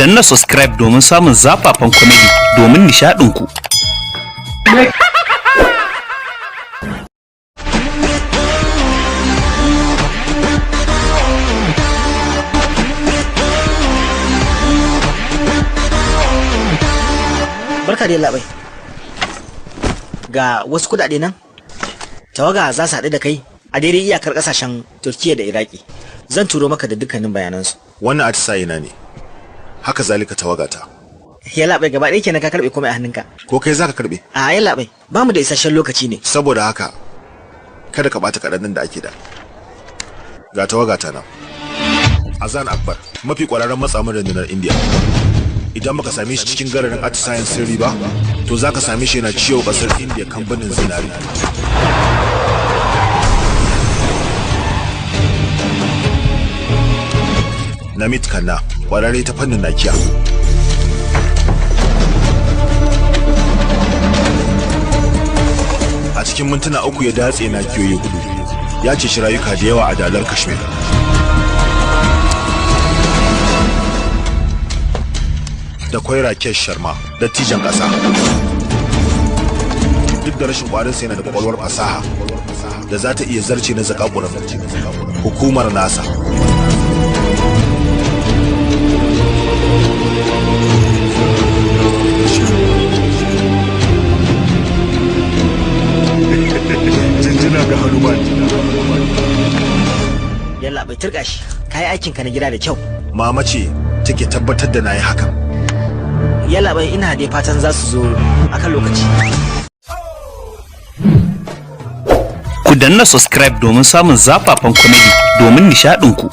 Danna subscribe domin samun zafafan comedy domin nishaɗinku. Barka da labai. Ga wasu kudade nan, tawaga za su haɗu da kai a daidai iyakar ƙasashen Turkiya da Iraki. Zan turo maka da dukkanin bayanansu. Wannan atisaye na ne, haka zalika tawagata. Ya labai, gaba ɗaya kenan ka karɓe komai a hannunka. Ko kai zaka karbe? A ya labai, ba mu da isasshen lokaci ne. Saboda haka kada ka bata kaɗan da ake da. Ga tawagata nan. Azan Akbar, mafi ƙwararren matsamin rundunar India. Idan baka same shi cikin gararin atisayen sirri ba, to zaka same shi yana ciwo ƙasar India kamfanin zinari. Namit Khanna, ƙwararre ta fannin nakiya. A cikin mintuna 3 ya datse nakiyoyi 4. Ya ceci rayuka da yawa a dalar Kashmir. Da kwai Rakesh Sharma, dattijan ƙasa. Duk da rashin ƙwarinsa yana da ƙwaƙwalwar fasaha da za ta iya zarce na zakakuran hukumar NASA. Jinjina ga Hanuman. Yalla bai, turka shi, ka yi aikinka na gida da kyau. Mama ce take tabbatar da na yi hakan. Yalla bai, ina dai fatan za su zo akan lokaci. Ku danna subscribe domin samun zafafan comedy domin nishaɗinku.